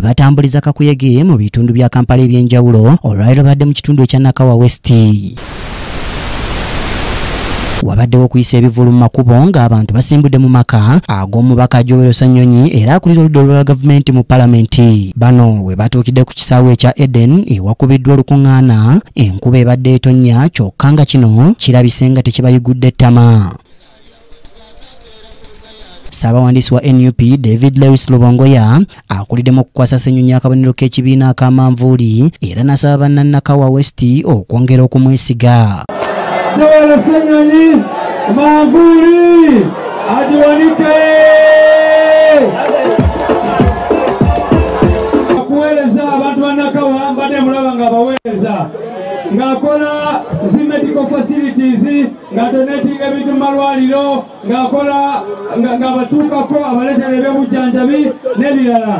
batambuliza kakuyege mu bitundu bya Kampala eby'enjawulo. Olwaleero badde mu kitundu ekya Nakawa West. Wabaddewo okuyisa ebivvulu mu makubo ng'abantu basimbudde mu maka ag'omubaka Joel Ssenyonyi era akulira oludda olwa gavumenti mu palamenti. Bano we batuukidde ku kisaawe ekya Eden ewakubiddwa olukuŋŋaana, enkuba ebadde etonnya kyokka nga kino kirabise nga tekibayigudde ttama. Ssaabawandiisi wa NUP David Lewis Lubongoya akuliddemu okukwasa Ssenyonyi akabonero k'ekibiina ak'amanvuuli era n'asaba bannannakawa West okwongera okumwesiga. Joel Ssenyonyi manvuuli agiwanike okuweereza abantu ba Nakawa. Mbadde mulaba ng'abaweereza ng'akola zi medical facilities, ng'adonatinga ebintu mu malwaliro, ng'akola ng'abatuukako abaleetera ebyobujjanjabi n'ebirala.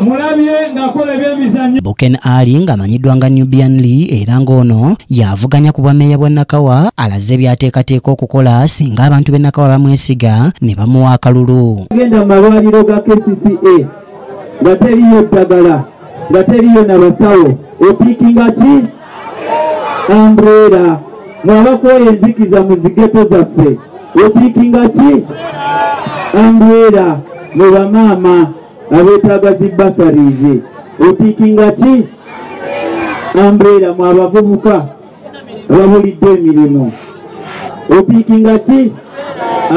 Mulabye ng'akola ebyemizannyo. Buken Ali ng'amanyiddwa nga Nubian Lee era ng'ono yavuganya ku bwameeya bwa Nakawa alaze by'ateekateeka okukola singa abantu b'e Nakawa bamwesiga ne bamuwa akalulu. Genda mu malwaliro ga KCCA nga teriiyo ddagala, nga teriiyo na basawo, otiikinga ki? Umbrella. Mwabakooya enzikiza mu zigeto zaffe, otiikinga ki? Umbrella. Mwe bamaama abeetaaga zi bursaries, otiikinga ki? Umbrella. Mwe abavubuka ababulidde emirimu, otiikinga ki?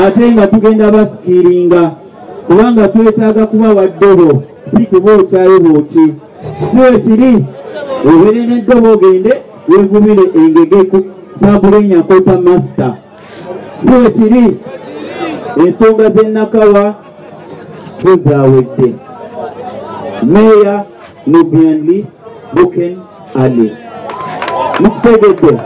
Ate nga tugenda basikiringa kubanga twetaaga kubawa ddobo, si kubookyayo bwoki. Si wekiri, obeere n'eddobo ogende weevubire engege ku Sabulenya Kota Master. Si wekiri, ensonga z'e Nakawa tuzaawedde. Meeya Nubian Lee Buken Ali. Mukitegedde?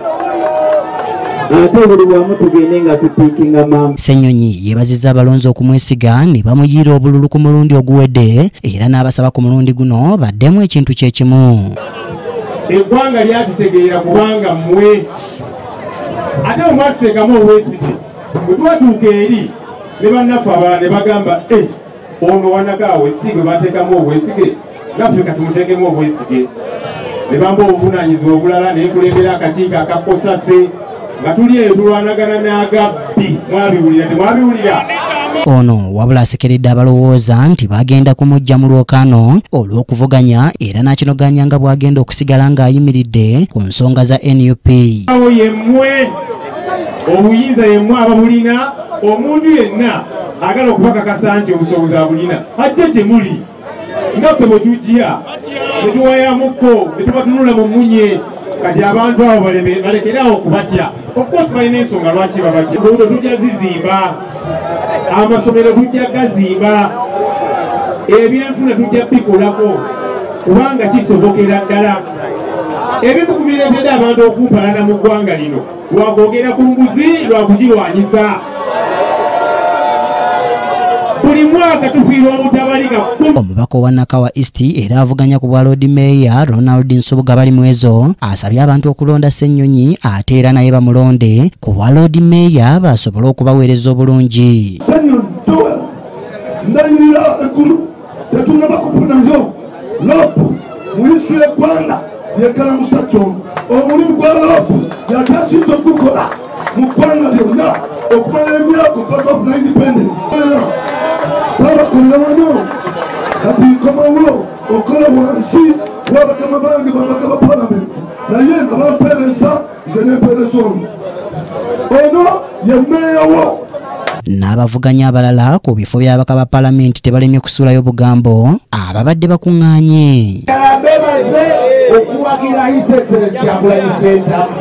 Ate buli wamu tugende nga tutiikinga maama. Ssenyonyi yeebazizza abalonzi okumwesiga ne bamuyiira obululu ku mulundi oguwedde era n'abasaba ku mulundi guno baddemu ekintu kye kimu. Eggwanga lyatutegeera kubanga mmwe ate bwe mwatuteekamu obwesige, bwe twatuuka eri ne bannaffe abalala ne bagamba ono wa Nakawa West gwe bateekamu obwesige, naffe katumuteekemu obwesige. Ne bamba obuvunaanyizibwa obulala ne nkulembera akakiiko akakosase nga tuli eyo tulwanagana n'agabbi. Mwabiwulira temwabiwulira? Ono wabula asekeredde abalowooza nti bagenda kumuggya mu lwokaano olw'okuvuganya era n'akinoganya nga bw'agenda okusigala ng'ayimiridde ku nsonga za NUP. Awo yemmwe obuyinza, yemmwe ababulina. Omuntu yenna agala okubakakasa nti obusobozi abulina ajje gye muli nga ffe bwe tujja ne tuwayamukko ne tubatunula mu mmunye. Kati abantu abo balekere awo okubatya. Of course balina ensonga lwaki babatya. Enguudo tujja zizimba, amasomero tujja gazimba, ebyenfuna tujja bikolako kubanga kisobokera ddala. Ebimu ku bireetedde abantu okumpalana mu ggwanga lino lwakwogera ku nguzi, lwakugirwanyisa. Buli mwaka tufiirwa obutabalika. Omubaka wa Nakawa East era avuganya ku bwa Lord Mayor Ronald Nsubuga Balimwezo asabye abantu okulonda Ssenyonyi ate era naye bamulonde ku bwa Lord Mayor basobole okubaweereza obulungi. Ssenyonyi Joel, ndayirira eggulu tetunnaba kufunayo LOP mu history y'eggwanga yekala musajja ono. Omulimu gwa LOP yakyasinze okugukola mu ggwanga lyonna okumala emyaka mpaka ofuna independence. Saabakolera wano, kati nkomawo okola wansi w'abakama bange babaka ba palamenti, naye nga bampeereza nze nempeereza ono. Ono ye mmeeya wo. N'abavuganya abalala ku bifo by'ababaka ba palamenti tebalemye kusuulayo bugambo ababadde bakuŋŋaanye. Bebaze okuwagira His Excellency Kyagulanyi Ssentamu.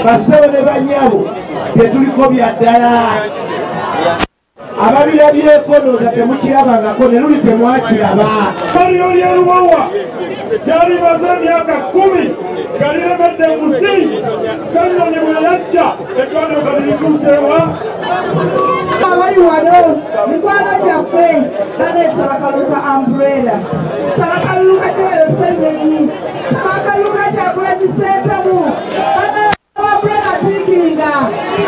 Bassebo ne bannyabo, bye tuliko bya ddala. Ababirabyeko ndowooza temukirabangako ne luli temwakiraba. Eddwaliro ly'e Luwawa lyalimaze emyaka 10 nga liremedde enguzi. Ssenyonyi bwe yajja eddwaliro kati lituuseewa. Abali wano mikwano gyaffe baleeta akalulu ka umbrella, saba akalulu ka Joel Ssenyonyi, saba akalulu ka Kyagulanyi Ssentamu. Umbrella tiikinga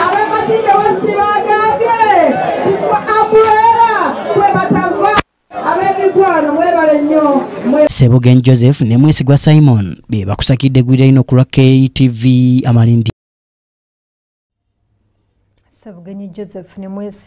ab'e Makindye West bagambye umbrella kwe batava. Ab'emikwano mwebale. Mwebale nnyo. Sebugenyi Joseph ne Mwesigwa Simon be bakusakidde eggulire lino ku lwa KTV Amalindi. Sebugenyi Joseph ne Mwesigwa